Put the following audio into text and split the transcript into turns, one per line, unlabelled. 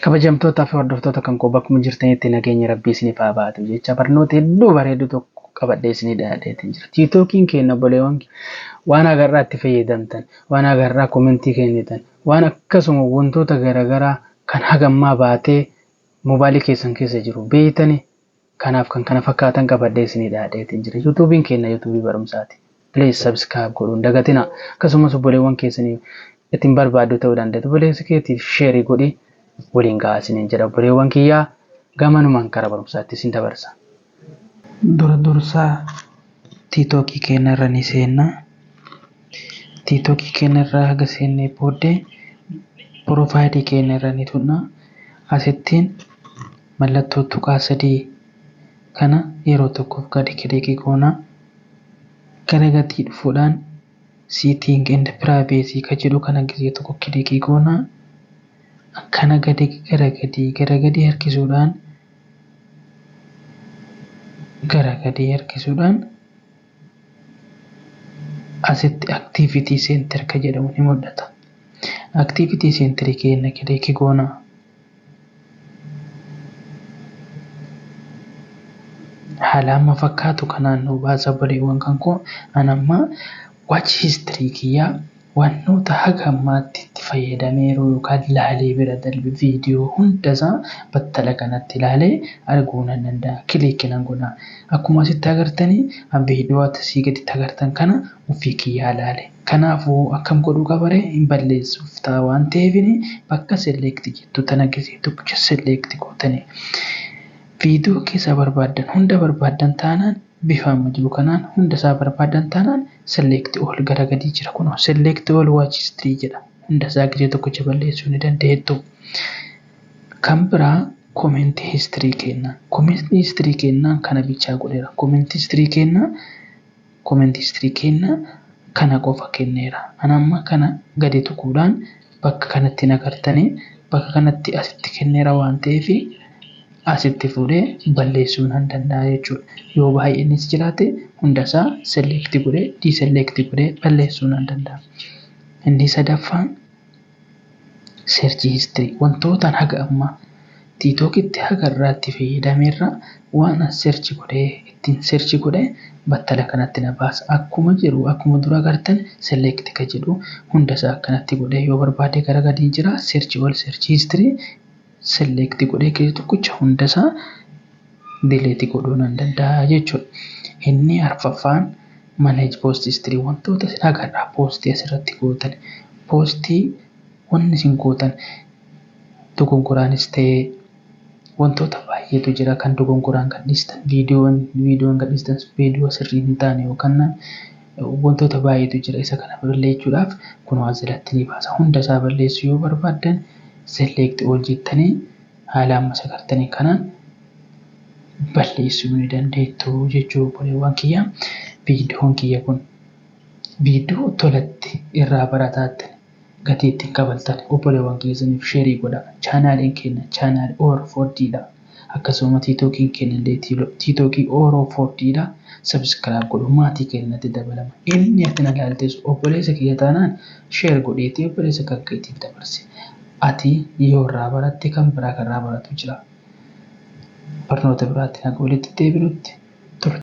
Kabajamtootaa fi hordoftoota kan koo, bakkuma jirtanitti nageenya Rabbii isiniif haa baatu jecha, barnoota hedduu bareedu tokko qabadhee isinii dhiyaadheetiin jira. TikTokiin keenya, obboleewwan, waan agarraa itti fayyadamtan, waan agarraa comment kennitan, waan akkasuma wantoota garaagaraa kan hagammaa baatee mobaayilii keessan keessa jiru beeytani, kanaaf kan kana fakkaatan qabadhee isinii dhiyaadheetiin jira. YouTubeiin keenya YouTubeii barumsaati. Please, subscribe godhuun dagatina. Akkasumas obboleewwan keessanii ittiin barbaaddu ta'uu dandeetu. Obboleessa keetiif share godhi, waliin gahaa isiniin jedha. Obboleewwan kiyyaa, gamanumaan karaa barumsaatti isin dabarsa.
Dura dursaa TikTokii keenya irra ni seenna. TikTokii keenya irraa haga seennee booddee profileii keenya irra ni tuqna. Asittiin mallattoo tuqaa sadii kana yeroo tokkoof gadi click goona. Gara gadii dhufuudhaan "Setting and privacy" ka jedhu kana gisee tokko click goona. Akkana gadi gara gadii harkisuudhaan, gara gadii harkisuudhaan asitti "Activity center" ka jedhamu ni mul'ata. Activity center keenya click goona. Haala amma fakkaatu kanaan nu baasa, obboleewwan kan koo. Ani amma watch history kiyyaa, wantoota haga ammaatti itti fayyadameeru yookaan laalee bira darbe, viidiyoo hundasaa battala kanatti ilaalee arguu nan danda'a. Click nan godha. Akkuma asitti agartanii, viidiyoo asii gaditti agartan kana ofii kiyyaa ilaale. Kanaafuu akkam godhuu qaba ree? Hin balleessuuf ta'a waan ta'eef, bakka "select" jettu tana gisee tokkicha select gootanii, viidiyoo keessa barbaaddan hunda barbaaddan taanaan, bifa amma jiru kanaan hunda isaa barbaaddan taanaan, "select all" gara gadii jira, kunoo "select all watch history" jedha, hunda isaa gisee tokkicha balleessuu ni dandeettu. Kan biraa comment history kenna. Comment history kennaan kana bichaa godheera. Comment history kenna, comment history kenna kana qofa kenneera. Ani amma kana gadi tuquudhaan bakka kanatti nagartanii, bakka kanatti asitti kenneera waan ta'eef, asitti fuudhee balleessuu nan danda'a jechuudha. Yoo baay'innis jiraate, hundasaa select godhee, deselect godhee balleessuu nan danda'a. Inni sadaffaan search history, wantootaan haga ammaa TikTokitti haga irraatti fayyadameerra waan search godhee, ittiin search godhee battala kanatti na baasa. Akkuma jiru, akkuma dura agartan, "select" ka jedhu hundasaa akkanatti godhee, yoo barbaade gara gadii jira, search all search history, select godhee keessa tokkicha hundasaa delete godhuu nan danda'a jechuudha. Inni arfaffaan manage post history, wantoota isin agarraa postii asirratti gootan, postii wanni isin gootan dogongoraanis ta'ee, wantoota baay'eetu jira kan dogongoraan gadhiistan, viidiyoon gadhiistan viidiyoo sirrii hin taane yookaan wantoota baay'eetu jira. Isa kana balleessuudhaaf kunoo asirratti ni baasa. Hunda isaa balleessuu yoo barbaaddan, "select all" jettanii haala amma sagartanii kanaan balleessuu ni dandeettu jechuu, obboleewwan kiyya. Viidiyoon kiyya kun viidiyoo tolatti irraa barataatti gatii ittiin kabaltan, obboleewwan keessaniif share godhaa. Channeliin keenya channelii Ooro 4Dha. Akkasuma TikTokiin keenya illee TikTokii Ooroo 4Dha. Subscribe godhu, maatii keenyatti dabalama. Inni ati na ilaaltes obboleessa kiyya taanaan, share godheetii obboleessa kan keetiif dabarsi. Ati yoo irraa baratte, kan biraa kan irraa baratu jira. Barnoota biraatti naga walitti deebinutti turte.